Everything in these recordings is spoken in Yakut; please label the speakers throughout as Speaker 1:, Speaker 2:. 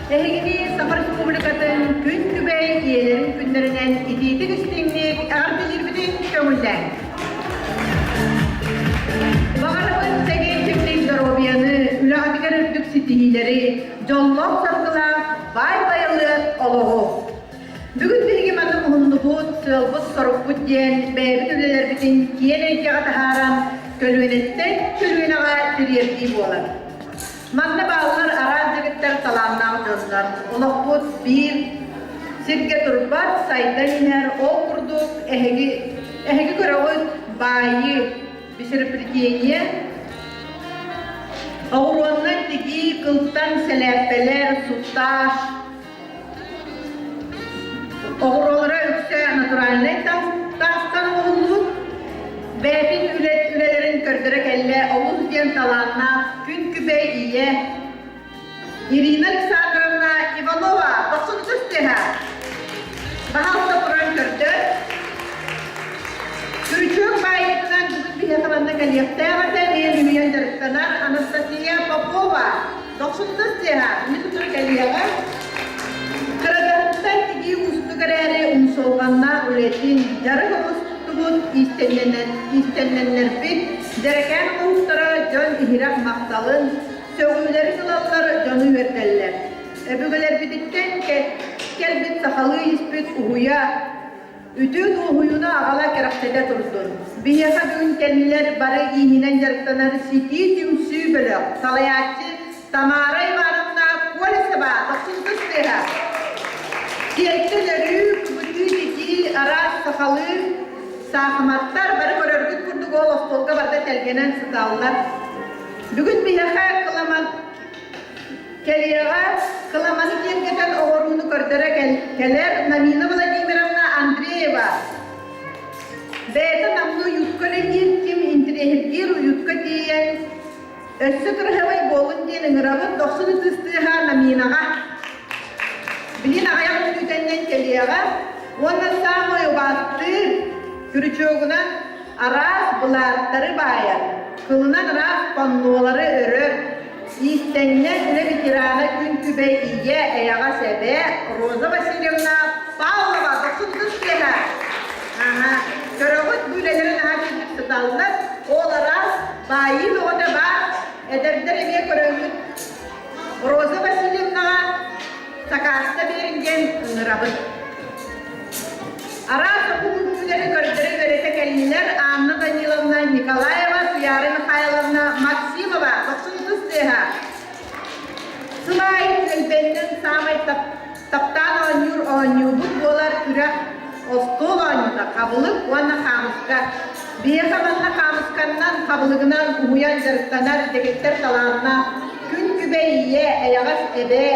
Speaker 1: Эһигини Саха Республикатын күн күбэй ийэлэрин күннэринэн итиитик-истиҥник эҕэрдэлиирбитин көҥүллээҥ! Баҕарабын чэгиэн-чэбдик доруобуйаны, үлэҕитигэр үрдүк ситиһиилэри, дьоллоох-саргылаах, баай-байылыат олоҕу! Бүгүн биһиги манна муһуннубут, сыалбыт-сорукпут диэн бэйэбит үлэлэрбитин киэн эйгэҕэ таһааран, көлүөнэттэн көлүөнэҕэ тириэрдии буолар. Манна бааллар араас дэгиттэр талааннаах дьоннор. Олохпут биир сиргэ турбат, сайдан иһэр, ол курдук эһиги, эһиги көрөҕүт баайыы, бисереплетение, оҕуруоннан тигии, кылтан сэлээппэлэр, суттааш, Оҕуруолара үксэ натуральнай таастан оҥоһуллубут. Бэйэтин үлэлэрин көрдөрө кэллэ олус диэн талааннаах күн күбэй ийэ Ирина Александровна Иванова дохсун ытыс тыаһа. Баһаалыста туран көрдөр. Күрүчүөк баайыытынан бүгүн биһиэхэ манна кэлиэхтээх этэ, эмиэ үлүһүйэн дьарыктанар Анастасия Попова. Дохсун ытыс тыаһа, мин утары кэлиэҕэ. Кырадаһыттан тигии уустук эрээри умсулҕаннаах үлэтин, дьарык оҥостубут иистэннэннэрбит, дьэрэкээн оҥоһуктара дьон иһирэх махталын, сөҕүүлэрин ылаллар, дьону үөрдэллэр. Өбүгэлэрбититтэн кэлбит сахалыы испит уһуйа, үтүө дуоһуйууну аҕала кэрэхсэтэ турдун. Биһиэхэ бүгүн кэллилэр бары ииһинэн дьарыктанар Ситии түмсүү бөлөх, салайааччы Тамара Ивановна Колесова, дохсун кыс тыаһа. Сиэттэн өрүү, кыбытыы, ситии, араас сахалыы саахыматтар бары көрөргүт курдук ол остуолга барыта тэлгэнэн сыталлар. Бүгүн биһиэхэ кыламан кэлиэҕэ кыламаны киэргэтэн оҕорууну көрдөрө кэлэр Намина Владимировна Андреева. Бэйэтэ намныы уютка үлэлиир, ким интириэһиргиир уютка тиийэн Өссө кыраһыабай буолун диэн ыҥырабыт дохсун ытыс тыаһа Наминаҕа. Билин аҕыйах мүнүүтэннэн кэлиэҕэ уонна саамай убаастыыр күрүчүөгунан араас былааттары баайар, кылынан араас паннолары өрөр, иистэнньэҥ үлэ ветерана күн күбэй ийэ, эйэҕэс эбээ Роза Васильевна Павлова дохсун ытыс тыаһа. Аха, көрөҕүт бу үлэлэрин наһаа күүстүк сыталлар, ол араас Баайыы бөҕөтө баар, эдэрдэр эмиэ көрөҥҥүт Роза Васильевнаҕа сакааста биэриҥ диэн ыҥырабын. Араас омук үҥкүүлэри көрдөрө үөрэтэ кэллилэр Анна Даниловна Николаева, Туйаара Михайловна Максимова, дохсун ытыс тыаһа. Сыл аайы түөлбэннэн саамай таптаан оонньуур оонньуубут буолар күрэх остуол оонньуута хабылык уонна хаамыска. Биһиэхэ манна хаамысканнан, хабылыгынан уһуйан дьарыктанар дэгиттэр талааннаах күн күбэй ийэ, эйэҕэс эбээ,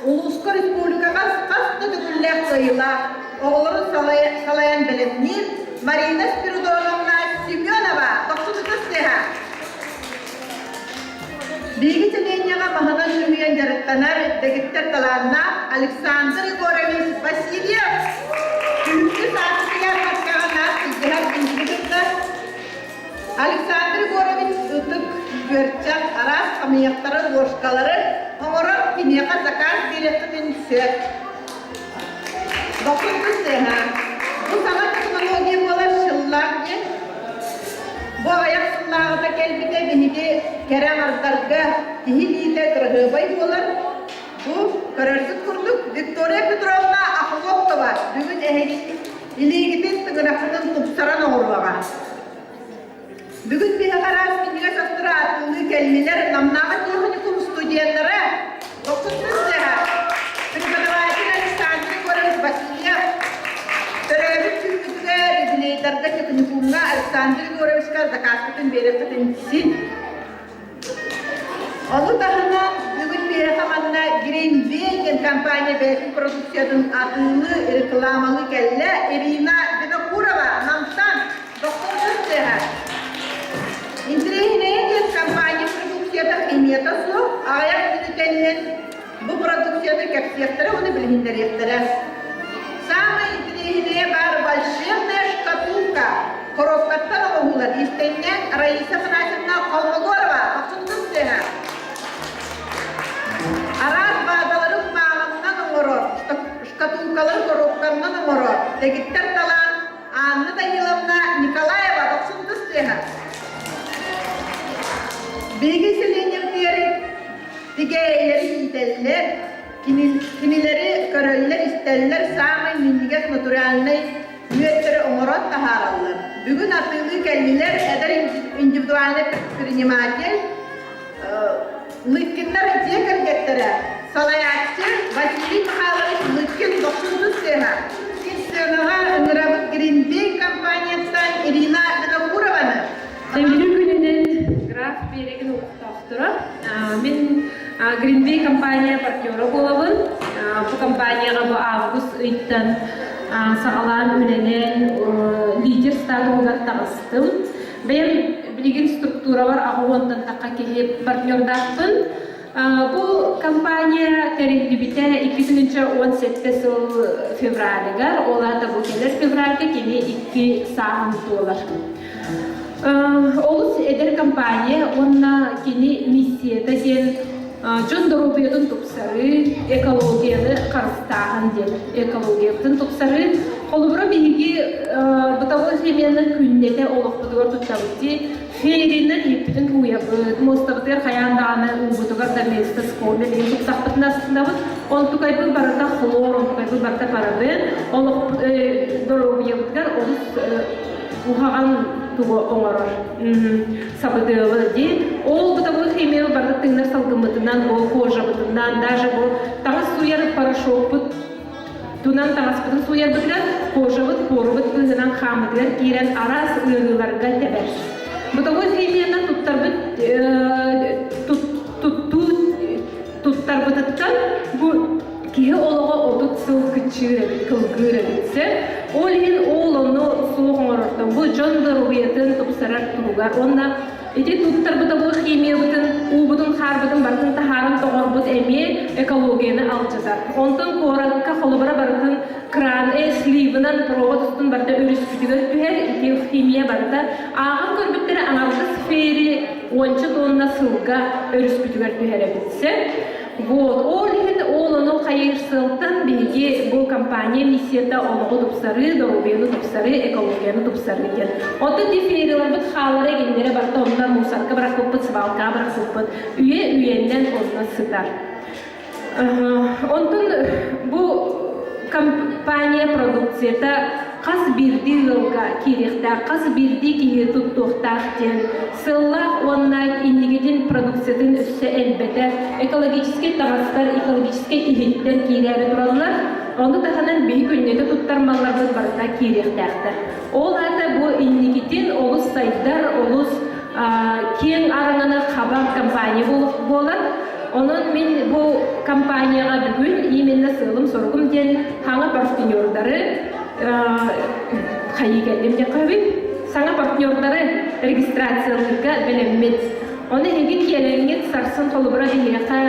Speaker 1: улууска республикаҕа хас да төгүллээх кыайыылаах оҕолорун салайан бэлэмниир Марина Спиридоновна Семенова дохсун ытыс тыаһа. Биһиги сэлиэнньэҕэ маһынан үлүһүйэн дьарыктанар дэгиттэр талааннаах Александр Егорович Васильев күһүҥҥү сааскытыгар паркаҕа наар сылдьыһар биһигини кытта Александр Егорович ытык күөрчэх араас хамыйахтары, ложкалары оҥорор киниэхэ заказ биэриэххитин сөп. Бокуй сыһа. Бу саҥа технология буолар шыллаах диэн. Бу аҕыйах сыллааҕыта кэлбитэ биһиги кэрэ аҥардарга киһи илиитэ кыраһыабай буолар. Бу көрөргүт курдук Виктория Петровна Охлопкова бүгүн эһиги илиигитин тыҥыраххытын тупсаран оҥоруоҕа. Бүгүн биһиэхэ араас минньигэс астары атыылыы кэллилэр Намнааҕы техникум студеннара, Дохсун преподаватель Александр Егорович Васильев, төрөөбүт күммүтүгэр юбилейдарга техникумҥа Александр Егоровичка заказкытын биэриэххитин син. Ону таһынан бүгүн биһиэхэ манна Greenway диэн компания бэйэтин продукциятын атыылыы, рекламалыы кэллэ Ирина Винокурова Намтан Дохсун тыаһа. Интэриэһинэйэ диэн компания продукцията химията суох, аҕыйах мүнүүтэннэн бу продукцияны кэпсиэхтэрэ уонна билиһиннэриэхтэрэ. Саамай интэриэһинэйэ баар волшебная шкатулка коробкаттан оҥоһуулар иистэнньэҥ Раиса Афанасьевна Холмогорова Дохсун тыаһа. Араас баазалары кумааҕы. Шкатулкалары коробканнан оҥорор дэгиттэр талаан Анна Даниловна Николаева дохсун тыс тыаһа. Биһиги сэлиэнньэбитигэр тигээйилэри иитэллэр, кинилэри көрөллөр-истэллэр, саамай минньигэс натуральнай мүөттэри оҥорон таһаараллар. Бүгүн атыылыы кэллилэр эдэр индивидуальнай предприниматель Лыткиннар дьиэ кэргэттэрэ, салайааччы Василий Михайлович Лыткин дохсун сыаһа. Сценаҕа ыҥырабыт Гринбей компанияттан Ирина Винокурованы.
Speaker 2: Үтүө күнүнэн Граф биэрэгин олохтоохторо. Мин Гринбей компания партнера буолабын. Бу компанияҕа бу август ыйтан саҕалаан үлэлээн лидер статуһугар таҕыстым. Бэйэм билигин структурабар аҕа уонтан тахха киһи партнердаахпын. Бу компания тэриллибитэ 2017 сыл февралыгар, ол аата бу кэлэр февральга кини икки сааһын туолар. Олус эдэр компания уонна кини миссията диэн дьон доруобуйатын тупсарыы, экологияны харыстааһын диэн. Экологиябытын тупсарыы. Холобура, биһиги бытовой химияны күннэтэ олохпутугар туттабыт дии. Феринэн ииппитин тууйабыт, муостабытыгар хайаан даҕаны уубутугар да место скоме диэн туттахпытын астынабыт. Онтукайбыт барыта хлор, онтукайбыт барыта парабен. Олох доруобуйабытыгар олус куһаҕан тугу оҥорор сабыдыалы дии. Ол бытовой химия барыта тыынар салгыммытынан, бу кожабытынан, даже бу таҥас сууйар порошокпут тунан таҥаспытын сууйарбытыгар кожабыт, порубут быыһынан хааммытыгар киирэн араас ыарыыларга тэбэр. Бытовой химиянан туттарбыт туттуу туттарбытыттан бу киһи олоҕо 30 сыл кыччыыр эбит, кылгыыр эбит сөп. Ол иһин ол ону суох оҥорортон бу дьон доруобуйатын тупсарар туһугар уонна ити туттарбыта бу химиябытын, уубутун, хаарбытын барытын таһааран тоҕорбут эмиэ экологияны алдьатар. Онтон куоракка холобура барытын кран э сливынан провод устун барыта өрүспүтүгэр түһэр ити химия барыта ааҕан көрбүттэрэ аҥардас фери уонча тонна сылга өрүспүтүгэр түһэр эбит сөп. Вот, ол иһин ол ону хайыыр сыалтан биһиги бу компания миссията олоҕу тупсарыы, доруобуйаны тупсарыы, экологияны тупсарыы диэн. Оттон дефилериларбыт хаалара игиннэрэ барыта онно мусорка бырахпыппыт, свалкаҕа бырахпыппыт үйэ үйэннэн онно сытар. Онтон бу компания продукцията хас биирдии ыалга киириэхтээх, хас биирдии киһи туттуохтаах диэн сыаллаах уонна инникитин продукциятын өссө элбэтэр экологическай таҥастар, экологическай иһиттэр киирээри тураллар. Ону таһынан биһи күннэтэ туттар малларбыт барыта киириэхтээхтэр. Ол аата бу инникитин олус сайдар, олус киэҥ араҥаны хабар компания буолар. Онон мин бу компанияҕа бүгүн именно сыалым-соругум диэн хаҥа партнердары хайыы кэллим диэххэ Саҥа партнердары регистрациялыырга бэлэммит. Ону эһиги киэлэҥҥит сарсын холобура биһиэхэ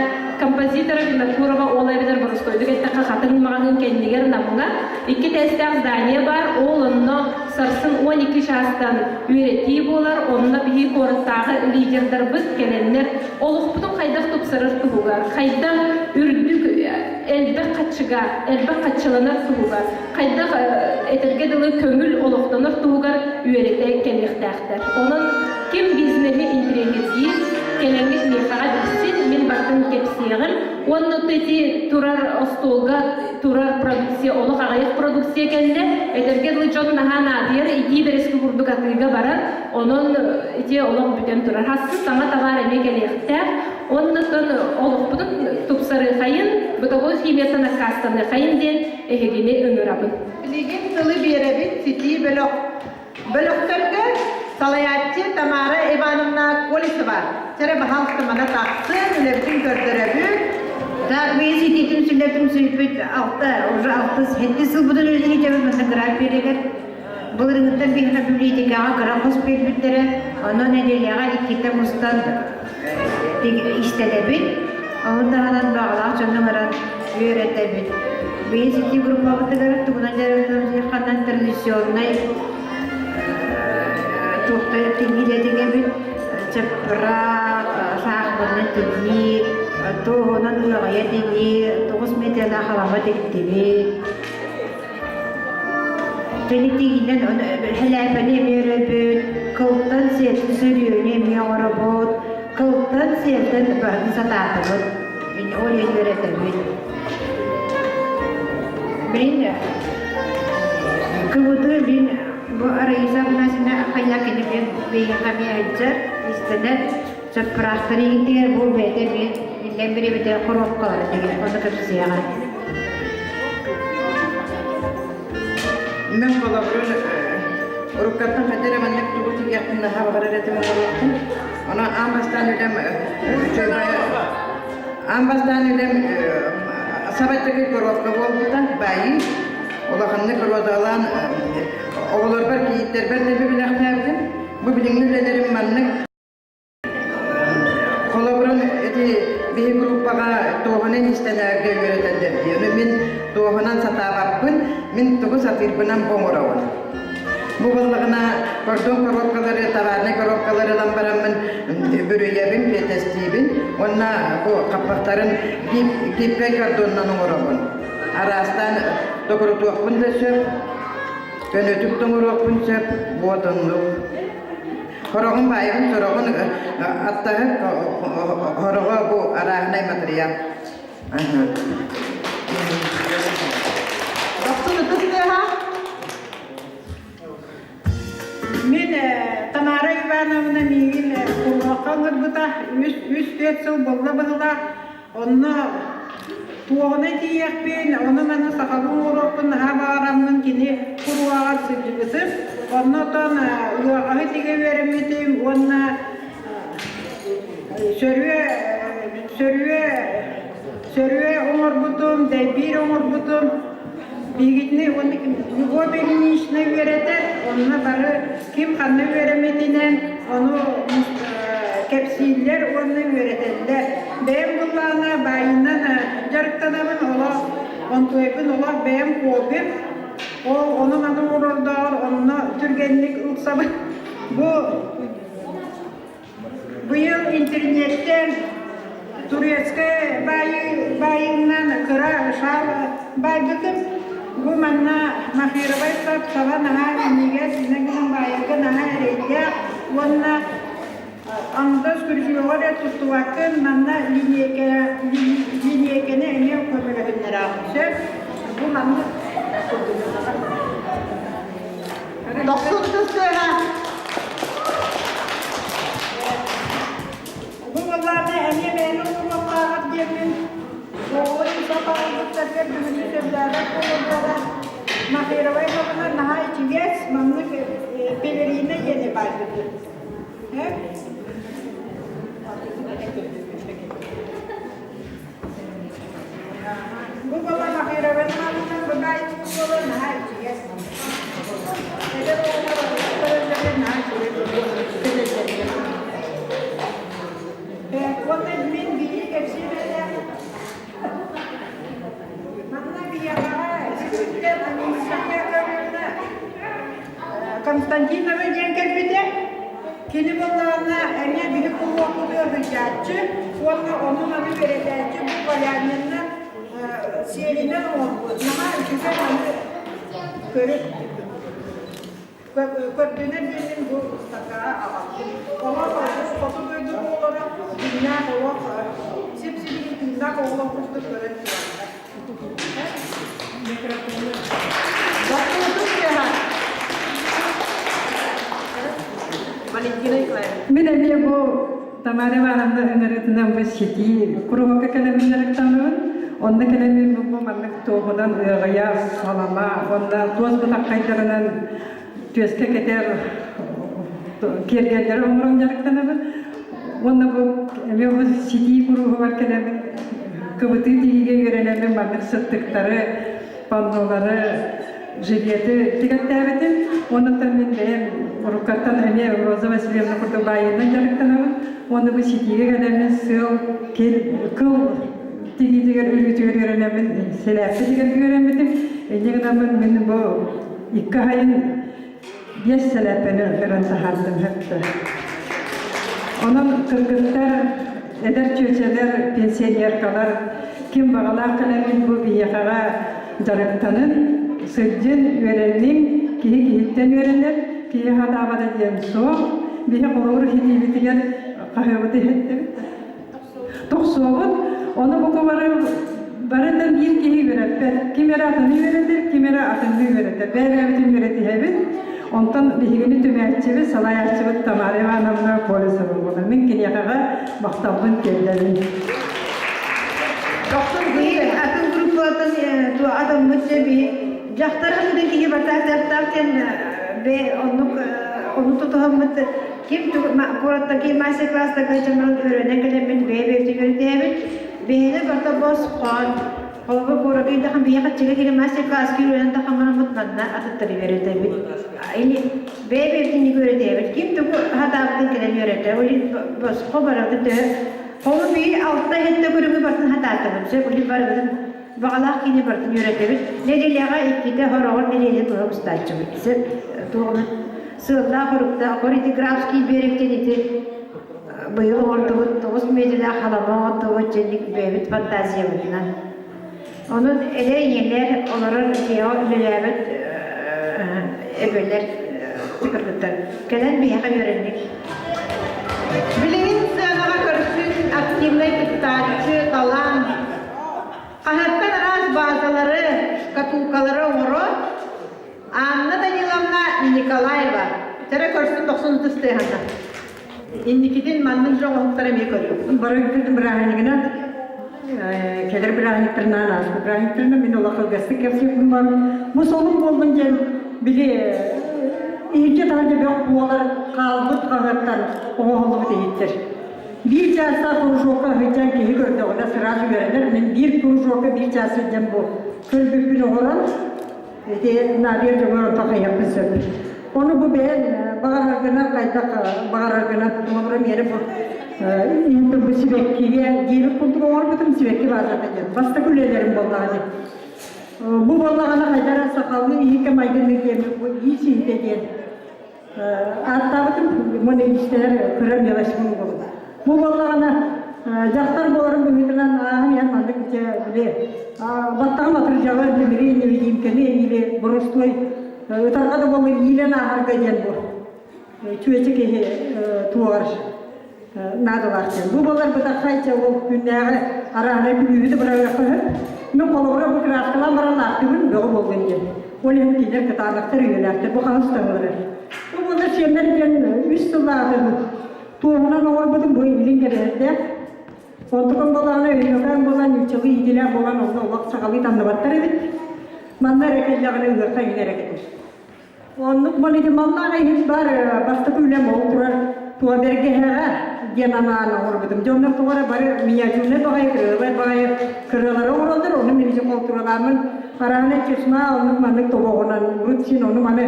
Speaker 2: композитора Винокурова ол эбэтэр боростуойдук эттэххэ хатыҥ маҕаһыын кэннигэр Намҥа икки тээстээх здание баар, ол онно сарсын 12 чаастан үөрэтии буолар, онно биһиги куораттааҕы лидердарбыт кэлэннэр олохпутун хайдах тупсарар туһугар, хайдах үрдүк элбэх хаччыга, элбэх хаччыланар туһугар, хайдах этэргэ дылы көҥүл олохтонор туһугар үөрэтэ кэлиэхтээхтэр. Онон ким бизнеһи интэриэһиргиир, кэлэҥҥит миэхэҕэ билсин, мин барытын кэпсиэҕим. Уонна ити турар остуолга турар продукция, олох аҕыйах продукция кэллэ. Этэргэ дылы дьон наһаа наадыйар, итии бэрэски курдук атыыга барар. Онон ити олох бүтэн турар. Хассы саҥа табаар эмиэ кэлиэхтээх. Оннуттан олохпутун тупсарыахайын, бытовой химияттан аккаастаныахайын диэн эһигини ыҥырабын.
Speaker 1: Билигин тылы биэрэбит ситии бөлөх. Бөлөхтөргө салайааччы Тамара Ивановна Колесова. Чэрэ баһаалыста мана тахсын, үлэбитин көрдөрөбүт.
Speaker 3: Так, мы ситиитин сүлэпин сүлпүт алта, уже алтыс, сэттис сылбытын үлэлиитебит манна кыра биэригэр. Былырыҥҥыттан биһиэхэ библиотекаҕа кыра хос биэрбиттэрэ, онон нэдиэлэҕэ иккитэ мустан истэнэбит. Ону таһынан баҕалаах дьону ыҥыран үөрэтэбит. Биһи сити группабытыгар тугунан дьарыктанабыт традиционнай туохта тигиилэтигэбит чаппыраак, саахыматынан тигии, Туоһунан ыаҕайа тигии, 9 метрдээх халаба тиктибит. Кини тигинэн хэлээпэни эмиэ өрөбүт, кылтан сиэртэн сөрүөнү эмиэ оҥоробут, кылтан сиэртэн барытын сатаатыбыт. Ол иһин үөрэтэбит. Билин кыбыты бин бу Раиса Афанасьевна хайа кини бин биһиэхэ эмиэ сылдьар, истэнэр Чаппыраахтар иһитигэр бу бэйэтэ эмиэ иллэҥ бириэмэтэ хоруопкалара деген ону кэпсиэҕэ.
Speaker 4: Мен холобурун уруккаттан хайда эрэ маннык тугу тигиэхпин наһаа баҕарар этим оҥоруохпун. Онон аан бастаан үлэм аан бастаан үлэм сабаттыгы коробка буолбута баайыы. Улаханнык розалаан оҕолорбор кийииттэрбэр да билэхтээбитим. Бу билиҥҥи үлэлэрим маннык Холобурун ити биһи группаҕа туоһунан иистэнэргэ үөрэтэллэр дии. Ону мин туоһунан сатаабаппын, мин тугу сатыырбынан бу оҥоробун. Бу буоллаҕына кордон коробкалары, товарнай коробкалары ылан бараммын бүрүйэбин, пиэтэстиибин уонна бу хаппахтарын гибкай кордонунан оҥоробун. Араастаан токурутуохпун да сөп, көнөтүк да оҥоруохпун сөп, буот оннук. Хороҕун баайабын, сороҕун аттаһык, хороҕо бу арааһынай матырыйаал.
Speaker 1: Дохсун ытыс тыаһа.
Speaker 5: Мин Тамара Ивановна миигин куруһуокка ыҥырбыта үс үс түөрт сыл буолла быһыылаах. Онно туоҕунан тиийиэхпин, ону-маны сахалыы оҥоруохпун наһаа баҕараммын кини куруһуогар сылдьыбытым. Онно оттон ыаҕаһы тигэ үөрэммитим уонна сөрүө сөрүө сөрүө оҥорбутум, дэйбиир оҥорбутум. Биһигитини уонна Любовь Ильинична үөрэтэр, онно бары ким ханна үөрэммитинэн ону кэпсииллэр уонна үөрэтэллэр. Бэйэм былаана баайынан дьарыктанабын, олох онтуойбун олох бэйэм хоббим. Ол ону-маны оҥорордооҕор онно түргэнник ылсабын. Бу Быйыл интернеттэн турецкай баайыынан кыра шар баайбытым. Бу манна махировай сап саба наһаа минньигэс, иннэ гынан баайарга наһаа эрэйдээх уонна андас күрдьүөҕэ эрэ туттубаккын манна линиэйкэни эмиэ көмөлөһүннэрэҕин сөп. Бу маннык
Speaker 1: Дохсун сыһа.
Speaker 5: Бу былааны эмиэ бэйэни оҥоруохтааҕар диэммин, оҕолорум сапаарбыттарыгар бүгүнү сөбүлээбэт буолаллара. Махировай баҕана наһаа ичигэс, маннык пелерина диэни баайбытым. Бу бала Махированы маалынан быгаайбыт буолан наһаа ичигэс. Эдэр оҕолор көрөллөрө наһаа үчүгэй Уонна мин биир кэпсиэм этэ. Манна биһиэхэҕэ сиртэн Анисия Яковлевна Константинова диэн кэлбитэ. Кини буоллаҕына эмиэ биһи кулуоккутугар сылдьааччы уонна ону-маны үөрэтээччи бу Полянинна сиэлинэн оҥорбут. Наһаа үчүгэй аны көрү көрдүнэр диэммин бу ыстакаҕа аҕаллым. Олох хоту дойду оҕолоро дьиҥнээх олох сип-сибилигин тыыннаах оҕолор курдук көрөн тураллар.
Speaker 1: Валентина Николаевна.
Speaker 6: Мин эмиэ бу Тамара Ивановна ыҥырыытынан бу ситии куруһуокка кэлэммин дьарыктанабын. Онно кэлэммин бу маннык туоһунан ыаҕайа, салама уонна туос бытаххайдарынан түөскэ кэтэр киэргэллэри оҥорон дьарыктанабын. Уонна бу эмиэ бу ситии куруһугар кэлэммин кыбытыы тиһигэ үөрэнэммин маннык сыттыктары, паннолары, жилеты тигэттээбитим. Оннуттан мин бэйэм уруккаттан эмиэ Роза Васильевна курдук баайыынан дьарыктанабын. Уонна бу ситиигэ кэлэммин сыал, кил, кыл тигиитигэр үрүүтүгэр үөрэнэммин, сэлээппэ тигэргэ үөрэммитим. Инньэ гынаммын мин бу икки айын биэс сэлээппэни өрөн таһаардым сөптө. Онон кыргыттар. Эдэр чүөчэлэр, пенсионеркалар ким баҕалаах кэлэҥҥин бу биһиэхэҕэ дьарыктанын, сылдьын, үөрэнниҥ, киһи киһиттэн үөрэнэр, киһи хатаабата диэн суох. Биһи холобур иһитиибитигэр хаһыабыт иһиттибит. Тохсуобут, ону бука бары барытын биир киһи үөрэппэт. Ким эрэ атыны үөрэтэр, ким эрэ атынны үөрэтэр. Бэйэ-бэйэбитин үөрэтиһэбит. Онтон биһигини түмээччибит, салайааччыбыт Тамара Ивановна Колесова буолар. Мин киниэхэҕэ махталбын тиэрдэбин.
Speaker 3: Биһи атын группалартан атаммыт дьэ биһи дьахтар хатыны киһи барта диэн бе оннук ону тутуһаммыт ким куораттан ким мастер-класстарга дьоннорун өрөнөн кэлэммит бэйэ-бэйэбитин үөрэтээбит бэйэни барта босхон холобур куоракка идэхэн биһиэхэ чигэ кири мастер-класска үөрэнэн тахаммараммыт манна атыттары үөрэтэбит или бэйэ-бэйэбитин үөрэтээбит ким тугу хатаабытын кэлэн үөрэтэ или босхо барабытын төһө холу бии алта иһиттэ көрүҥү бартын хатаатыбыт сөп или барыбытын баҕалаах киини барытын үөрэтэбит нэдиэлэҕэ иккитэ хороҕор нэдиэлэ туһа устааччыбыт сөп туоҕунан сыаллаах оруктаах хор ити Графский берегтен ити быйыл оҥордубут 9 метрлээх халама оҥордубут дьэнник бэйэбит фантазиябытынан онон элэ ийэлэр олорор дьиэҕэ үлэлээбит эбэлэр кыргыттар кэлэн биһиэхэ үөрэнник
Speaker 1: Билигин сыанаҕа көрсүн активнай кыттааччы талаан хаһыаттан араас базалары, шкатулкалары оҥорор Анна Даниловна Николаева. Тэрэ көрсүн дохсун ытыс тыаһата. Инникитин маннык дьон оҥоһуктара эмиэ көрүөх.
Speaker 6: Барыгытын бырааһынньыгынан кэлэр бырааһынньыктарынан ааспыт бырааһынньыктарынан мин олох кылгастык кэпсиэхпин бар. Бу солун буоллун диэн били иһирдьэ таһырдьа бөх буолар хаалбыт хаһыаттан оҥоһуллубут иһиттэр. Биир чаастаах кружокка сылдьан киһи көрдөҕүнэ сразу үөрэнэр. Мин биир кружокка биир чаас сылдьан бу көрбүппүн оҥорон Ити Надя дьоҥор онто хайыахпын сөп. Ону бу бэйэн баҕараргынан хайдах баҕараргынан холобура миэрэ бу иһин бу сибэккигэ диэбит курдук оҥорбутум сибэкки баазата диэн. Бастакы үлэлэрим буоллаҕа дии. Бу буоллаҕына хайдах эрэ сахалыы иһиккэ майгынныыр диэн бу иис иһитэ диэн Ааттаабытым уонна иистэнэр кыра мелочпун угабын. Бу буоллаҕына дьахтар буоларын быһыытынан ааһан иһэн маннык дьэ били баттаҕым атырдьаҕы тимири невидимканы или боростуой ытарҕа да буоллар иилэн ааһарга диэн бу чүөчэ киһи туоҕар наадалаах диэн. Бу буолар бытархай чэ ол күннээҕи арааһынай күлүүһү да быраҕыахха сөп. Мин холобура бу краскалаан баран аахтыбын бөҕө буоллун диэн. Ол иһин кинилэр кытаанахтар үйэлээхтэр бу хаһыс таҥылар. Бу буолар сиэннэр диэн үс сыллааҕы туоһунан оҥорбутум бу илин кэбиһэрдээх. Онтукам буолаҕына өймөкөөн буолан нууччалыы иитилээх буолан онно олох сахалыы танныбаттар эбит. Манна эрэ кэллэҕинэ ыһыахха иҥин эрэ кэтэр. Оннук маллаах иһит бар бастакы үлэм ол турар туа бэргэһэҕэ диэн анаан оҥорбутум. Дьоннор тоҕо эрэ бары миниатюрнай баҕайы, кырыалай баҕайы кырыалары оҥороллор, ону мин ити холтуралааммын араана чесма оннук маннык тобоҕунан урут син ону маны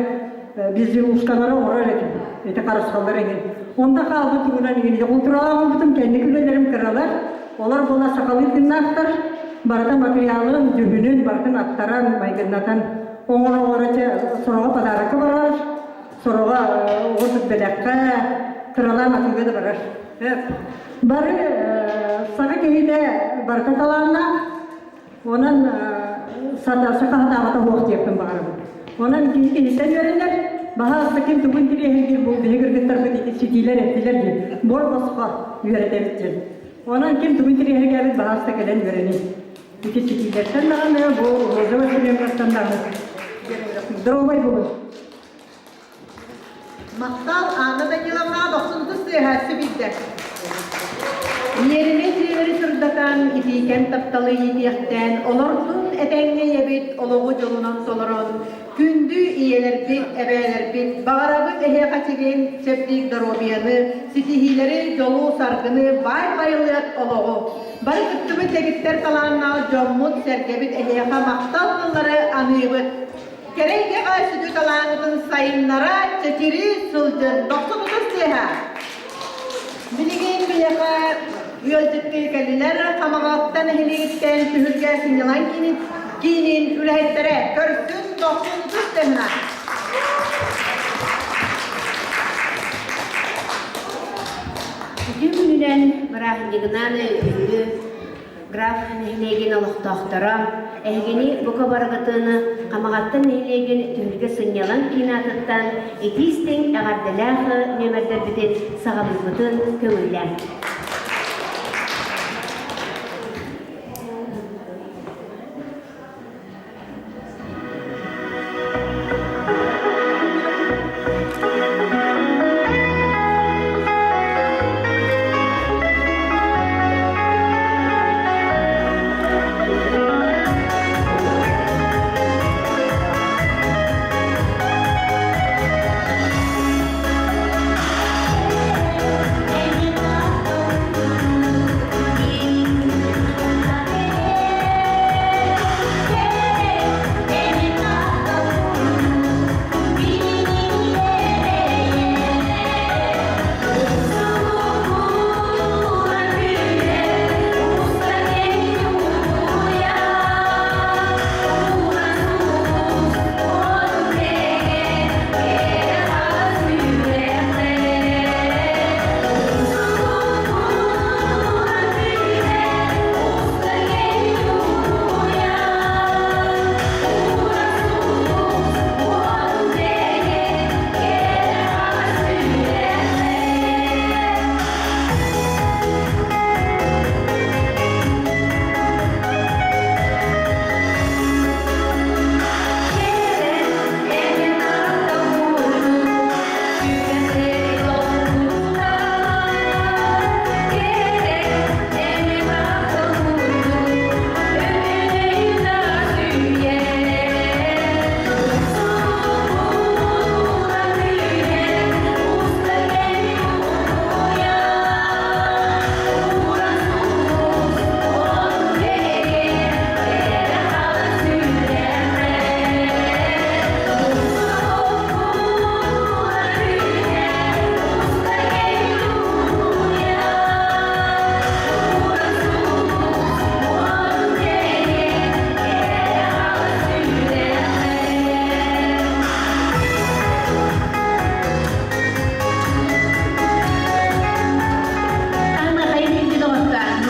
Speaker 6: безделушкалары оҥорор этим. Ити харысхаллар эҥин. Онто хаалбыт тугунан иҥин ити холтуралаах оҥорбутум кэнники үлэлэрим кыралар. Олор буола сахалыы тыыннаахтар. Барыта материалын, дьүһүнүн барытын аттаран, майгыннатан Оҥоро-оҥоро чэ сороҕо подарокка барар, сороҕо оҕо бэлэххэ, кыралаан атыыга да барар. Бары саха киһитэ барыта талааннаах, онон саха сатаабата суох диэхпин баҕарабын. Онон киһи киһиттэн үөрэнэр, баһаалыста ким тугун интириэһиргиир бу биһи кыргыттарбыт ити ситиилэр эттилэр диэн, буор босхо үөрэтэбит диэн. Онон ким тугун интириэһиргээбит баһаалыста кэлэн үөрэний. Ити ситиилэртэн даҕаны бу Роза Васильевнаттан даҕаны здоровай буолун.
Speaker 1: Махтал Анна Даниловнаҕа дохсун ытыс тыаһааччы билдэ. Иэримэ дьиэлэри сырдатан, итиикэн тапталы иитиэхтээн, олордун этэҥҥэ ийэбит олоҕу дьолунан толорон, Күндү ийэлэрбит, эбээлэрбит, баҕарабыт эһиэхэ чигин, чэбдик доруобуйаны, ситиһиилэри, дьолу-саргыны, баай байылыат олоҕу! Бары кыттыбыт дэгиттэр талааннаах дьоммут-сэргэбит эһиэхэ махтал тыллары аныыбыт. Кэрэ эйгэҕэ сүдү талааҥҥытын сайыннара, чэчирии сылдьын, дохсун ытыс тыаһа! Билигин биһиэхэ ыалдьыттыы кэллилэр Хамаҕаттан нэһилиэгиттэн түһүлгэ сынньалаҥ киинин, киинин үлэһиттэрэ көрсүн дохсун ытыс тыаһына.
Speaker 3: Үтүө күнүнэн быраап
Speaker 7: Бырааһынньыгынан бүгүҥҥү Граф нэһилиэгин олохтоохторо, эһигини бука барыгытын Хамаҕатта нэһилиэгин түһүлгэ сынньалаҥ киин аатыттан итии-истиҥ эҕэрдэлээх нүөмэрдэрбитин саҕалыырбытын көҥүллээҥ.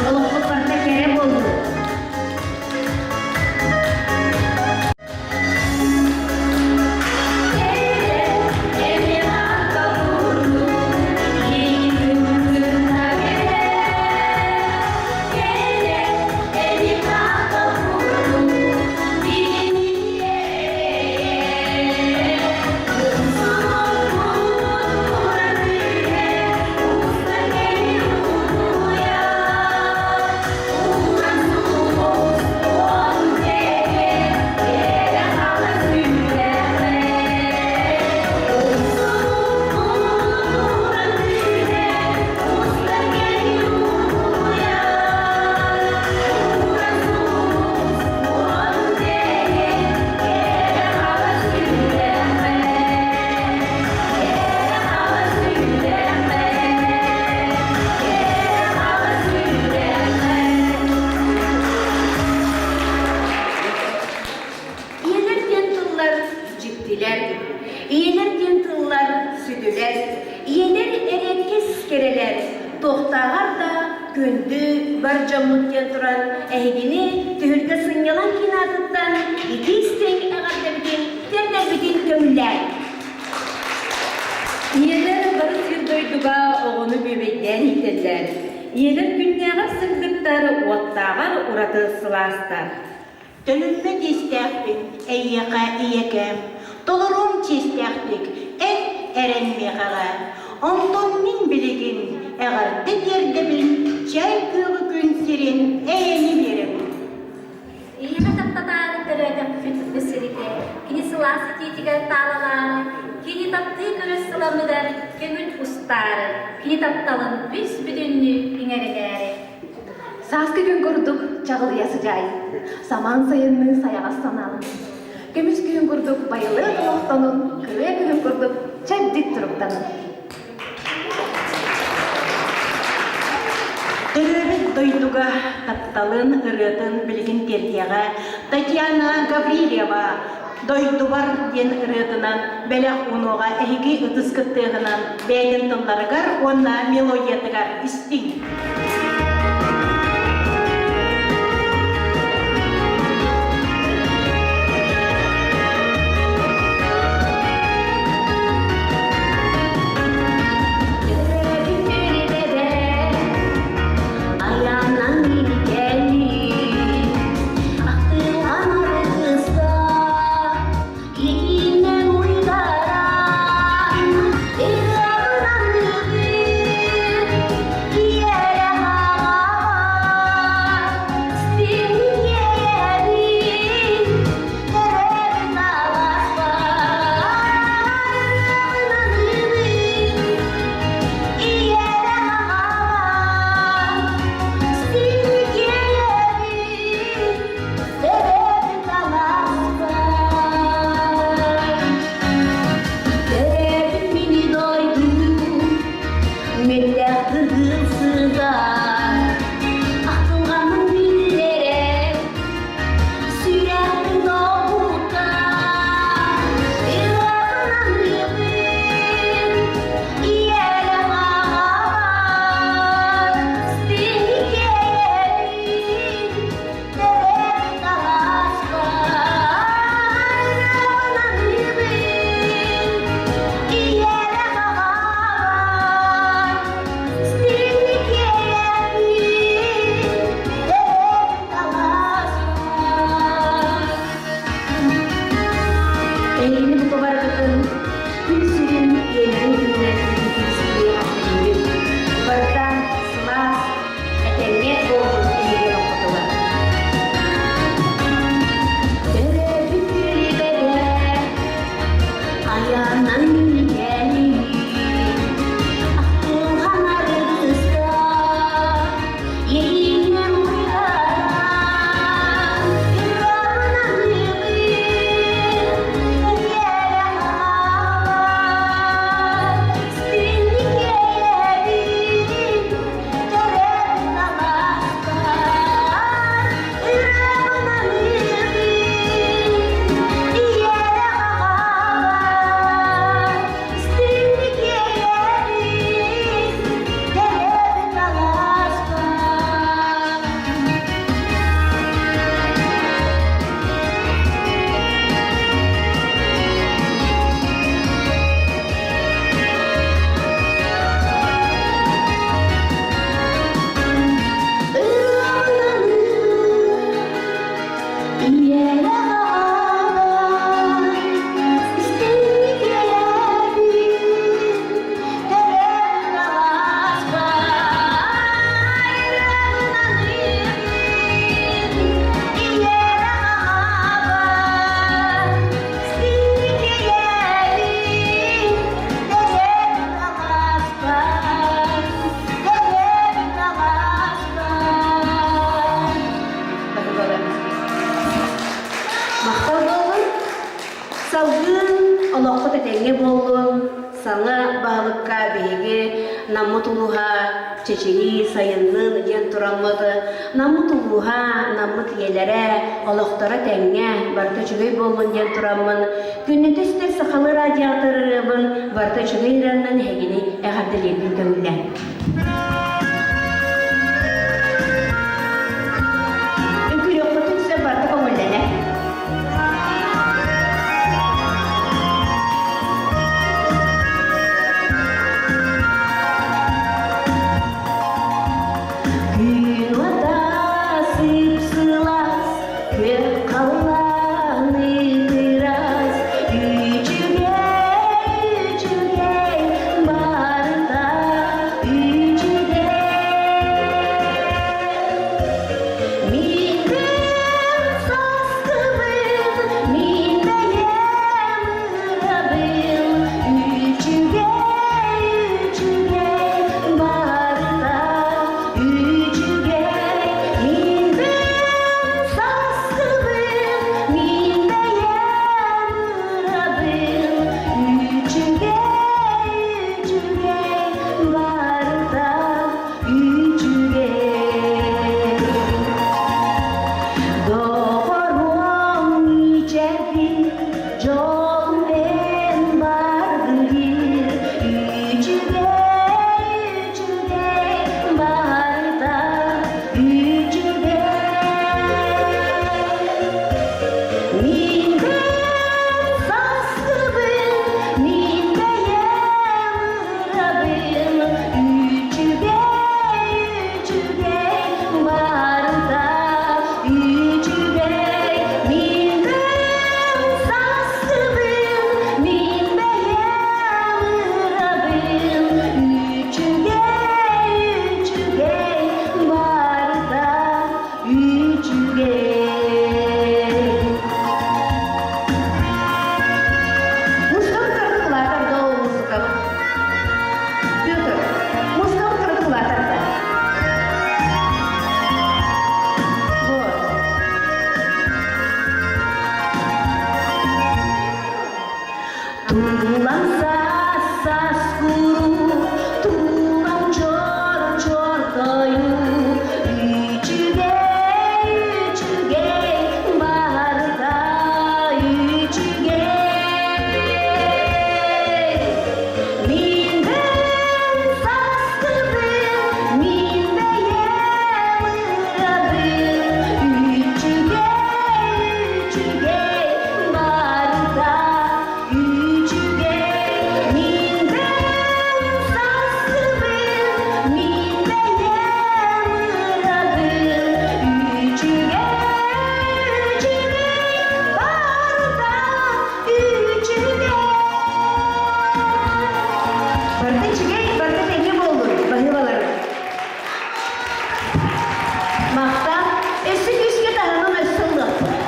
Speaker 3: Олохпут барыта кэрэ буоллун.
Speaker 7: Ийэлэр диэн тыллар дьиктилэр, ийэлэр диэн тыллар сүдүлэр, ийэлэр эриэккэс кэрэлэр, туохтааҕар да күндү бар дьоммут диэн туран эһигини түһүлгэ сынньалаҥ киин аатыттан итии-истиҥ эҕэрдэбитин тиэрдэрбитин көҥүллээҥ.
Speaker 8: Ийэлэр бары сир-дойдуга оҕону бүөбэйдээн иитэллэр. Ийэлэр күннээҕэр сырдыктар, уоттааҕар ураты сылаастар.
Speaker 9: Төлүммэт иистээхпин эйиэхэ ийэкээм, Толоруом чиэстээхтик эн эрэн миэхэҕэ. Онтон мин билигин эҕэрдэ тиэрдэбин, Чээл күөҕү күн сирин эйэни биэрэбин.
Speaker 10: Ийэҕэ таптатаары төрөөтөхпүт бу сиргэ, кини сылаас итиитигэр таалалаары, кини таптыы көрөр сыламыгар көҥүл устаары, кини тапталын бүс-бүтүннүү иҥэринээри.
Speaker 11: Сааскы күн курдук чаҕылыйа сыдьаай, самаан сайынныы сайаҕас санаалан, көмүс күһүн курдук байылыат олохтонун, кырыа күһүн курдук чэбдик туруктанын.
Speaker 9: Төрөөбүт дойдуга тапталын ырыатын билигин тиэрдиэҕэ Татьяна Гаврильева «Дойдубар» диэн ырыатынан бэлэх уунуоҕа эһиги ытыс кыттыаҕынан бэйэтин тылларыгар уонна мелодиятыгар истиҥ.
Speaker 7: Салгыы олоххут этэҥҥэ буоллун, саҥа баһылыкка биһиги Наммыт улууһа чэчирии сайыннын диэн тураммыт, Наммыт улууһа, Наммыт ийэлэрэ олохторо тэҥҥэ, барыта үчүгэй буоллун диэн тураммын, күннэтэ истэр сахалыы радиатор ырыабын барыта үчүгэй ырыаннан эһигини эҕэрдэлиирбин көҥүллээ. Үҥкүүлүөххүтүн сөп барыта көҥүллэнэр. Күн уота сып-сылаас, күөх халлаан ытырас, үчүгэй, үчүгэй барыта үчүгэй. Мин саскыбын, мин бэйэм ырабын, үчүгэй, үчүгэй барыта үчүгэй. Мин саскыбын, мин бэйэм ырабын, үчүгэй, үчүгэй барыта үчүгэй. Доҕоруом ичэбин, дьол эн бардыыр, үчүгэй, үчүгэй барыта үчүгэй. Мин саскыбын, мин бэйэм ырабын, үчүгэй, үчүгэй барыта үчүгэй. Мин саскыбын, мин бэйэм ырабын, үчүгэй, үчүгэй барыта үчүгэй.
Speaker 1: Музыкабыт кыратык улаатар да ол музыкабыт. Петр, музыкабыт кыратык улаатар да. Вот.
Speaker 7: Тулам саас саас куруук, тулам чор чор тойук, үчүгэй, үчүгэй, барыта үчүгэй. Мин бэйэм саскыбын, мин бэйэм ырабын, үчүгэй, үчүгэй, барыта үчүгэй. Мин бэйэм саскыбын, мин бэйэм ырабын, үчүгэй, үчүгэй, барыта үчүгэй.
Speaker 1: Барыта үчүгэй, барыта тэҥҥэ буоллун, баһыыбалары.
Speaker 7: Махтал, өссө күүскэ таһынан өссө ылыахпыт.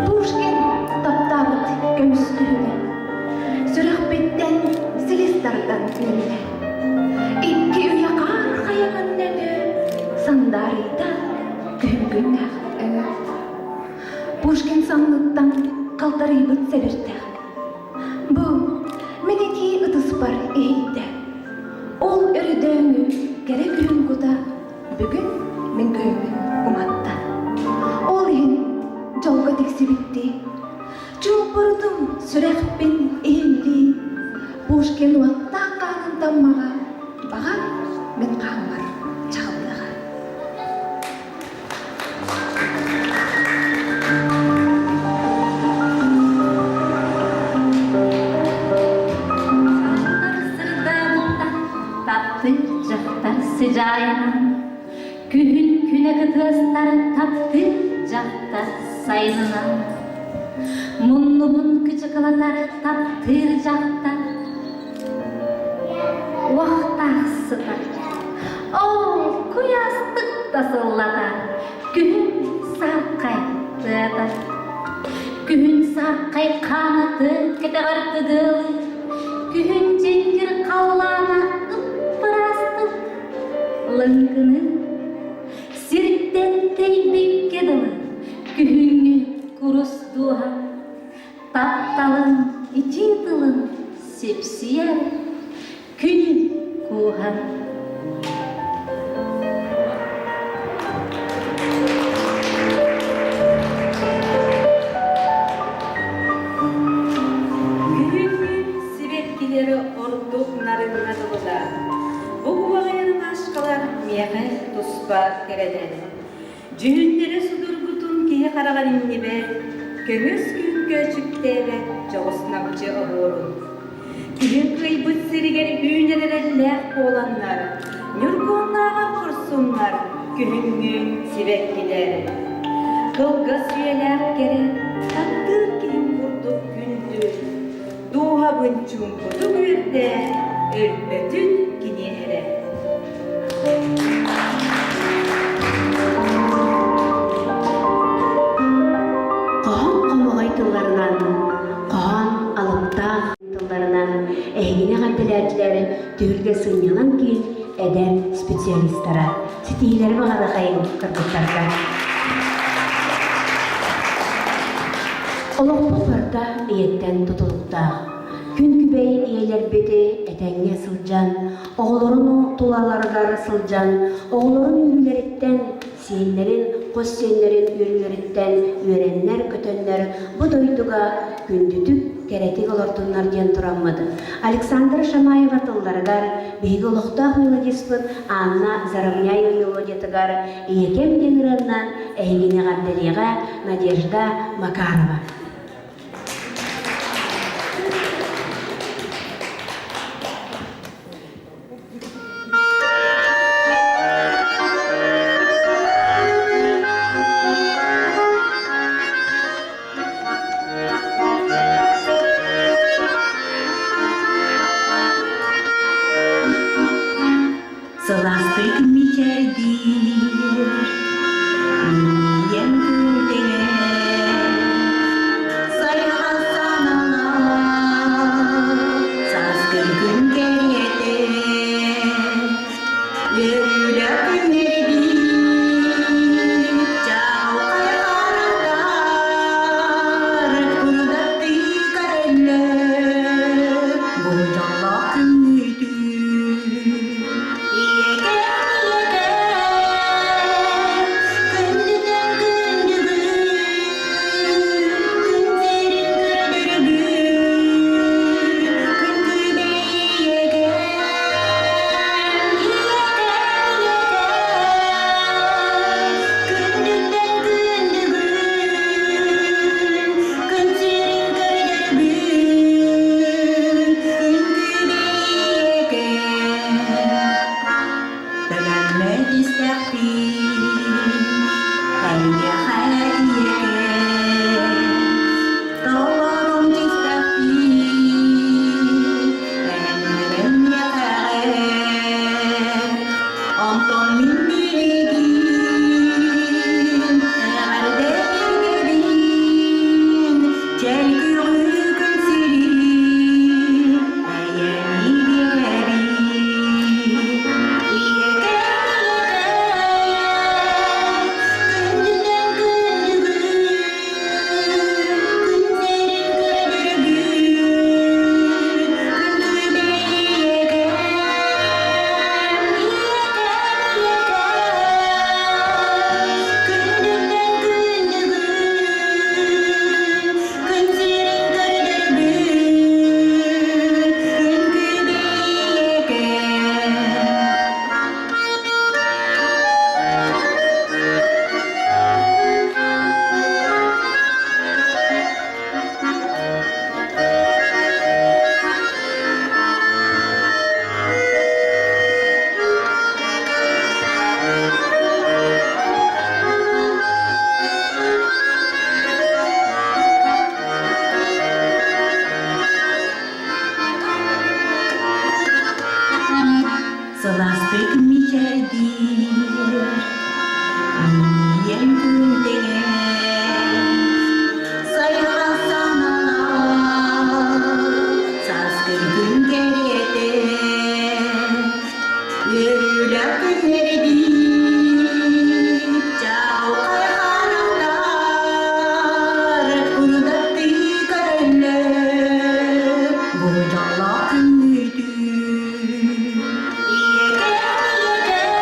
Speaker 11: Пушкин таптаабыт көмүс күһүнэ, сүрэхпиттэн силис тардан үүннэ. Икки үйэ хаар хайаҕын нөҥүө сандаарыйда күһүн күннээх өҥө. Пушкин санныттан халтарыйбыт сэбирдэх. Бу мин итии ытыспар иһийдэ. Ол өрөдөөҥү кэрэ күһүн кута бүгүн мин күһүммүн уматта. Ол иһин дьолго тиксибиттии, чуумпурутум сүрэхпин иһиллии, Пушкин уоттаах хаанын таммаҕа баҕар мин хааммар чаҕыллыаҕа.
Speaker 10: Таптыыр дьахтар сыдьаайынан, күһүн күнэ кытыастар таптыыр дьахтар сайынынан, муннубун кычыкылатар таптыыр дьахтар уохтаах сытар. кытта сыллата, күһүн сааххай тыата. Күһүн сааххай хаанатын кэтэҕэр тыгыалыы, күһүн дьэҥкир халлаана ыппыраастык лыҥкыныы. Сиртэн тэйбиккэ дылы күһүҥҥү курус дууһа тапталын итии тылын сипсийэр күнү кууһар.
Speaker 8: Күһүҥҥү сибэккилэри ордук нарыҥҥа дылылар. Бу кубаҕай ромашкалар миэхэ туспа кэрэлэр. Дьүһүннэрэ судургутун киһи хараҕар иҥнибэт, көмүс күн көөчүктээбэт дьоҕус намчы оһуорун. Күһүн кыайбыт сиригэр үүнэр эрэллээх буоланнар, ньургуһуннааҕар хорсуннар күһүҥҥү сибэккилэр. Кылгас үйэлээх кэрэ, таптыыр киһим курдук күндү, дууһабын чуумпутук үөрдэ, өлбөтүн кини эрэ.
Speaker 7: Хоһоон хомоҕой тылларынан, хоһоон алыптаах тылларынан эһигини эҕэрдэлээтилэр түһүлгэ сынньалаҥ киин эдэр специалистара. Ситиһиилэри баҕарыахайыҥ кыргыттарга. Олохпут барыта ийэттэн тутулуктаах. Күн күбэй ийэлэрбит этэҥҥэ сылдьан, оҕолорун тулаларыгар сылдьан, оҕолорун үөрүүлэриттэн, сиэннэрин, хос сиэннэрин үөрүүлэриттэн үөрэннэр-көтөннөр бу дойдуга күндүтүк, кэрэтик олордуннар диэн тураммыт. Александра Шамаева тылларыгар биһиги олохтоох мелодиспыт Анна Заровняева мелодиятыгар «Ийэкэм» диэн ырыаннан эһигини эҕэрдэлиэҕэ Надежда Макарова.
Speaker 9: Сылаастык мичээрдиир, миийэн күлтэйэр, сайҕа саналаах, сааскы күн кэриэтэ, үөрүүлээх күннэрбит, чаҕылхай харахтар курдаттыы көрөллөр, бу дьоллоох күммүтүн. Төлөммөт истэхпин, эйиэхэ ийэкэм, толорум истэхпин, эн миэхэҕэр, онтон мин билигин эҕэрдэ тиргэбин, чэл күөҕү күн сирин, эйэни биэрэбин. Сылаастык мичээрдиир, Үөрүүлээх күннэрибит, чаҕылхай харахтар курдаттыы көрөллөр, бу дьоллоох күммүтүн. Ийэкэм, ийэкэм,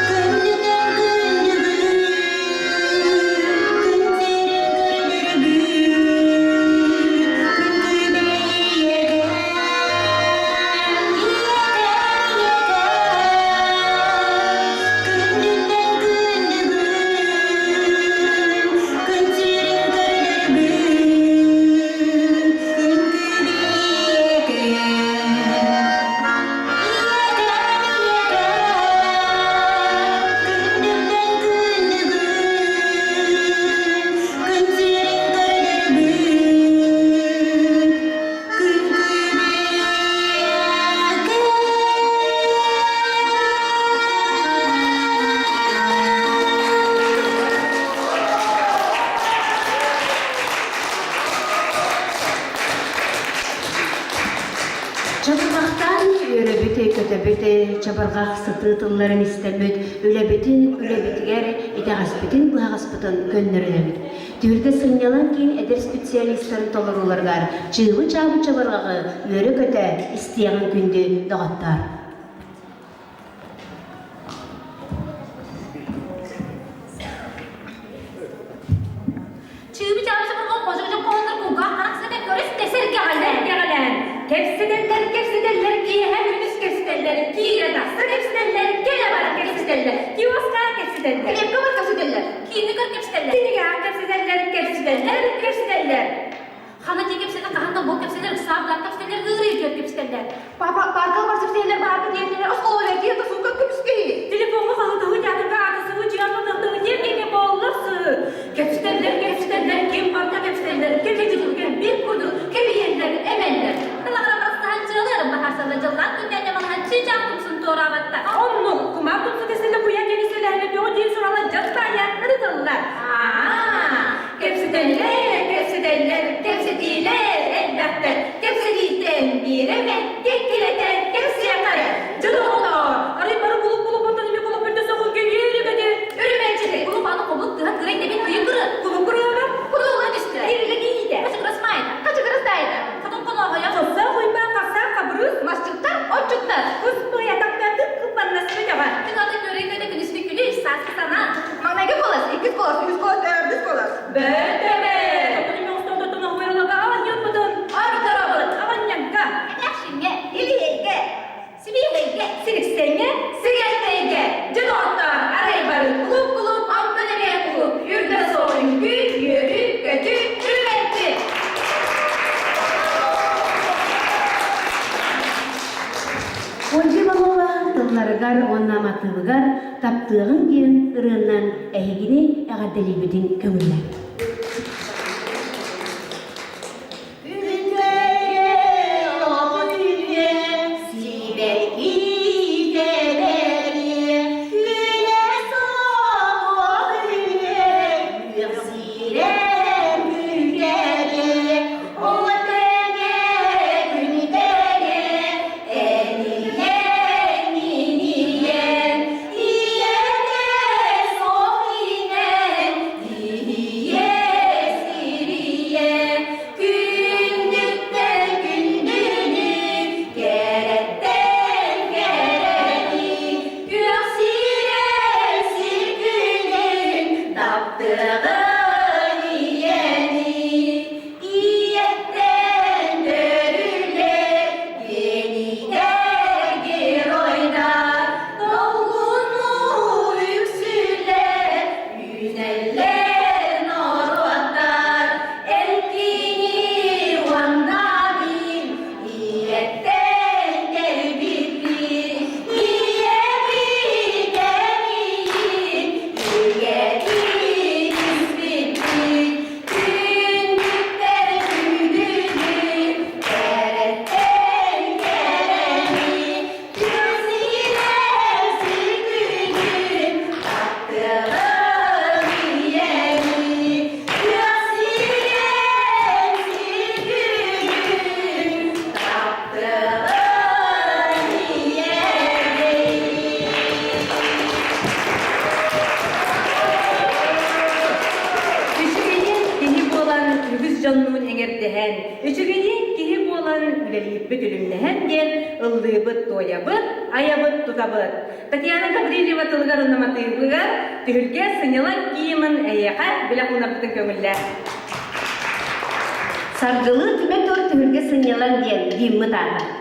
Speaker 9: күндүтэн күндүгүн, күн сирин көрдөрбүт, күн күбэй ийэкэм.
Speaker 7: Чабырҕахтаан үөрөбүт, көтөбүт, чабырҕах сытыы тылларын истэммит, үлэбитин үлэбитигэр итэҕэспитин быһаҕаспытын көннөрүнэбит. Түһүлгэ сынньалаҥ киин эдэр специалистарын толорууларыгар чыыбы-чаабы чабырҕаҕы үөрэ-көтө истиэҕиҥ күндү доҕоттоор!
Speaker 10: Чыыбы-чаабы чабырҕа хожу-хожу хоһоннор кулгаах харах сытан көрүс
Speaker 8: Сэргэҕэлээн, кэпсэтэллэр, кэпсэтэллэр, киэһэ күнүс кэпсэтэллэр, киирэ тахса кэпсэтэллэр, кэлэ бара кэпсэтэллэр, киоска кэпсэтэллэр,
Speaker 1: Килиэпкэ бар кэпсэтэллэр.
Speaker 10: Киинигэр кэпсэтэллэр.
Speaker 8: Кинигэҕэ кэпсэтэллэр, кэпсэтэллэр, кэпсэтэллэр.
Speaker 10: Хана дии кэпсэтэн, хаһан да буол кэпсэтэллэр, ыксаап да кэпсэтэллэр, ыарыы үтүөр кэпсэтэллэр.
Speaker 1: Папа, парка бар кэпсэтэллэр, баарга диэтилэр, оскуолалар киһи тосуукка көмүскэһи.
Speaker 8: Телефоҥҥа хаһытыһыы театрга аатысыһыы дьиҥэр хатыһыы диэн буоллар сыы. Кэпсэтэллэр, кэпсэтэллэр, ким барда кэпсэтэллэр, кэпсэтэллэр, биир курдук кэбиһэллэр, эмэллэр.
Speaker 10: Тылаҕара барыстаһан дьыалыарым баһаарсалла дьыллаан күннээн дьамалаһан чыычаах тумсун туораабатта.
Speaker 8: Оннук, кумаар тумсу кэсэлэ куйа кэбисэлэһэлэ бөҕө диэн сурала дьон таайа ырытыллар. Аа, кэпсэтэллэр, кэпсэтэллэр, кэпсэтиилэр элбэхтэр. Кэпсэтииттэн биир эмэ кэккилэтэн кэпсиэххэ. Дьон оҕолоор, арай бары кулуп-кулуп онтон эмиэ кулуп үрдэ соҕун кэбиэрэ
Speaker 10: Өрүмэнчити, кулуп аны хобут тыһа кырай тэбин кыйы кыры.
Speaker 8: Кулуп кырыаба,
Speaker 10: Кудулла түстэ.
Speaker 8: Ирилэ киһитэ.
Speaker 10: Качыгырас маайта.
Speaker 1: Качыгырас таайта.
Speaker 10: Хотон конооһойо.
Speaker 8: Сосса хуйба хаса хабырыс.
Speaker 1: Масчыттар, отчуттар.
Speaker 8: Кус быйатактатык кыпаннаспы дьаҕа.
Speaker 10: Күн аты көрө көтө күнүскү күнү сааскы санаа.
Speaker 1: Маҥнайгы куолас, иккис куолас, үһүс куолас, төрдүс куолас.
Speaker 8: Бөтөбө! Тотун оҥостон тотун оһуйралага аҕанньыппытын ардарабыт аҕанньанка.
Speaker 10: Этээхшиҥҥэ,
Speaker 1: Илиһэйгэ,
Speaker 10: сибиэһэйгэ,
Speaker 8: Сириксэҥҥэ, сигэлтэйгэ. Дьон оттоор, арай бары кулуп-кулуп, онтон эмиэ кулуп. Үрдэ суох үҥкүү, үөрүү, көтүү, үрүмэтти.
Speaker 7: Ольга Иванова тылларыгар уонна матыыбыгар таптыаҕыҥ диэн ырыаннан эһигини эҕэрдэлиибитин көҥүллээн.
Speaker 10: Ийэтэ суох инэн, ийэ.
Speaker 8: Үллүрбүт үлүмнэһэн диэн ыллыыбыт, туойабыт, айабыт, тутабыт. Татьяна Гаврильева тылыгар уонна матыыбыгар түһүлгэ сынньалаҥ киимин эйиэхэ бэлэх уунарбытын көҥүллээ.
Speaker 7: Саргылыы түмэ тур түһүлгэ сынньалаҥ диэн гиммыт аата.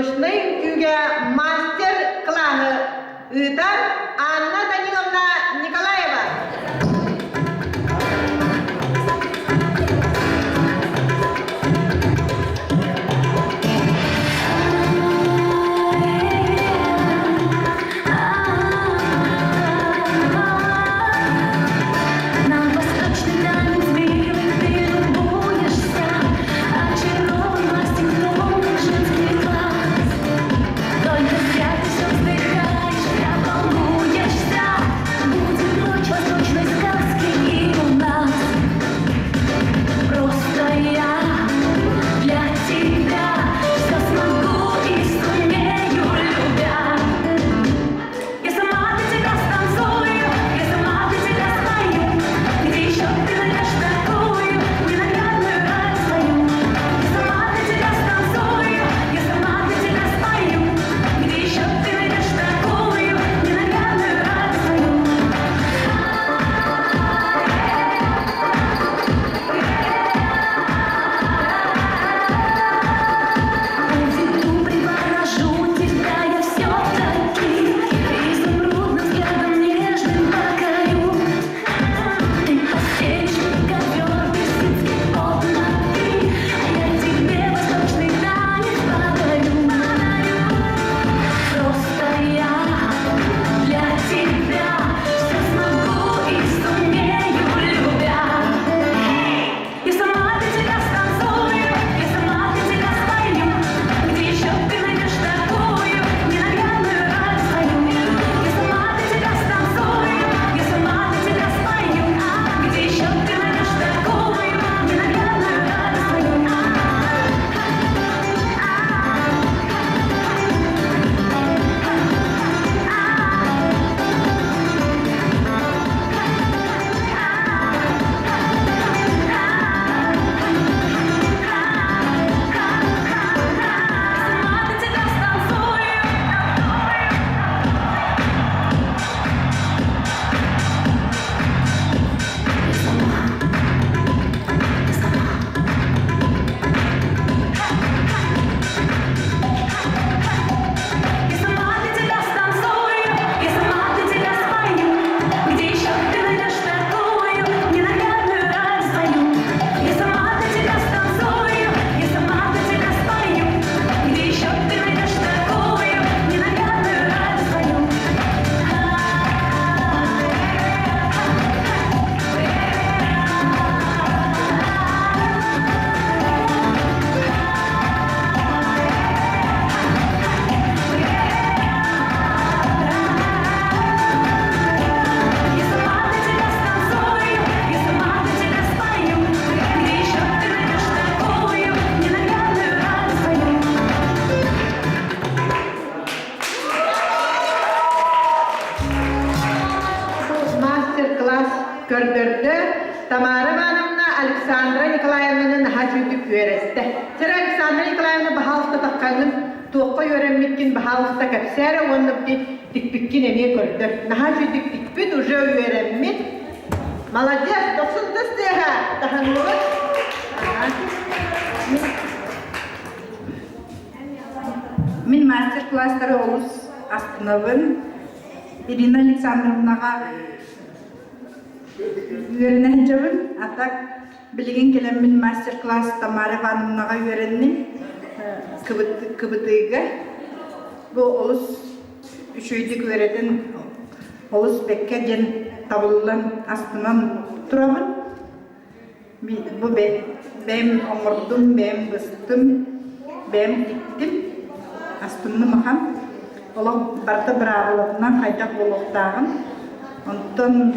Speaker 1: Восточнай үҥкүүгэ мастер-кылааһы ыытар Анна Даниловна Николаева.
Speaker 9: На восточный танец милый ты любуешься, Очарован властью томных женских глаз. Только зря ты все вздыхаешь, зря волнуешься. Будет ночь восточной сказки и у нас. Просто я для тебя все смогу и сумею, любя. Я сама для тебя станцую, я сама для тебя спою. Где еще ты найдешь такую ненаглядную радость свою? Я сама для тебя станцую, я сама для тебя спою. Где еще ты найдешь такую ненаглядную радость свою? Уведу, приворожу тебя я все-таки Изумрудным взглядом нежным покорю. Ты постелишь мне ковер персидский под ноги, А я тебе восточный танец подарю. Просто я для тебя все смогу и сумею, любя. Я сама для тебя станцую, я сама для тебя спою. Где еще ты найдешь такую ненаглядную радость свою? Я сама для тебя станцую, я сама для тебя спою. Где еще ты найдешь такую ненаглядную радость свою? Сама для тебя станцую. Я сама для тебя станцую, я сама для тебя спою. Где еще ты найдешь такую ненаглядную радость свою? Я сама для тебя станцую, я сама для тебя спою. Где еще ты найдешь такую ненаглядную радость свою? Я сама для тебя станцую, я сама для тебя спою. Где еще ты найдешь такую ненаглядную радость свою?
Speaker 1: Мастер-класс көрдөрдө Тамара Ивановна Александра Николаевнаны наһаа үчүгэйдик үөрэттэ. Сэр Александра Николаевна баһаалыста таххаҥҥын туохха үөрэммиккин баһаалыста кэпсээ эрэ уонна бити тикпиккин эмиэ көрдөр. Наһаа үчүгэйдик тикпит, уже үөрэммит. Молодец, дохсун тыс тыаһа таһынныбыт.
Speaker 5: Мин мастер-класстары олус астынабын. Ирина Александровнаҕа үөрэнэ сылдьабын. А так билигин кэлэммин мастер-класс Тамара Ивановнаҕа үөрэнним кыбытыыга. Бу олус үчүгэйдик үөрэтэн, олус бэккэ диэн табыллан, астынан турабын. Бу бэйэм оҥордум, бэйэм быстым, бэйэм тиктим, астынным ахан. Олох барыта быраабылатынан хайдах буолуохтааҕын. Онтон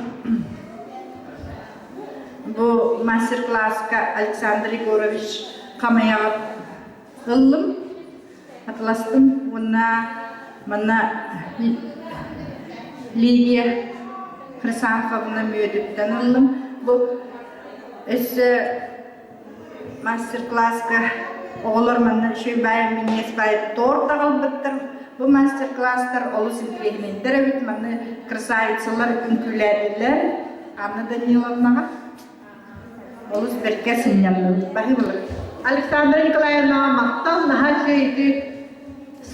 Speaker 5: бу мастер-класска Александр Егорович Хамайаҕа ыллым, атыластым уонна манна Лидия Хрисанфовна мүөтүттэн ыллым. Бу өссө мастер-класска оҕолор манна үчүгэй баай минньигэс баай торт аҕалбыттар. Бу мастер-класстар олус интэриэһинэйдэр эбит. Манна красавицалар үҥкүүлээтилэр Анна Даниловнаҕа. Олус бэркэ сынньанным. Баһыыбалар.
Speaker 1: Александра Николаевнаҕа махтал, наһаа үчүгэйдик.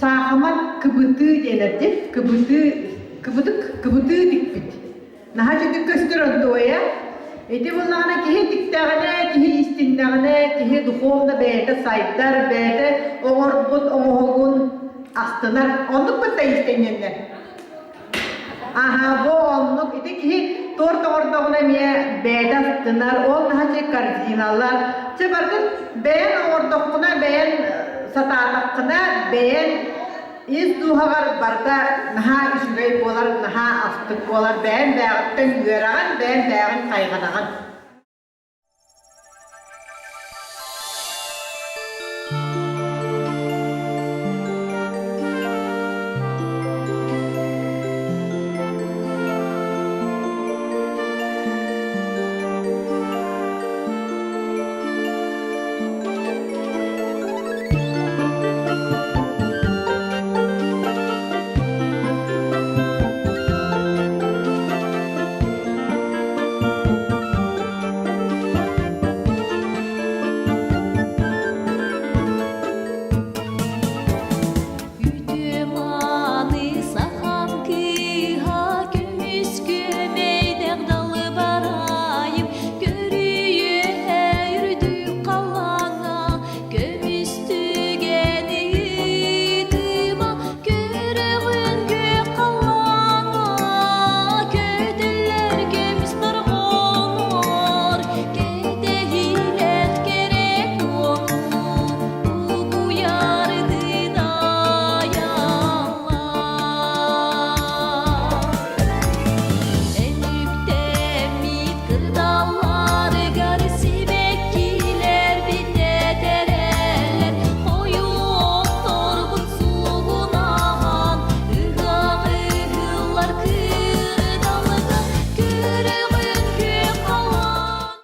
Speaker 1: Саахымат кыбытыы диэнэрдик, кыбытыы, кыбытык, кыбытыы тикпит. Наһаа үчүгэй көстөр онтуойа. Ити буоллаҕына киһи тиктэҕинэ, киһи истиннэҕинэ, киһи духовно бэйэтэ сайдар, бэйэтэ оҥорбут оҥоһугун астынар. Оннук кытта иистэнньэннэр. Аһа, бу оннук. Ити киһи торт оҥордоҕуна эмиэ бэйэтэ астынар. Ол наһаа үчүгэй корзиналар. Чэ барытын бэйэн оҥордоххуна, бэйэн сатаатаххына, бэйэн Ис дууһаҕар барыта наһаа үчүгэй буолар, наһаа астык буолар, бэйэҥ бэйэҕиттэн үөрэҕин, бэйэҥ бэйэҕин хайҕанаҕын.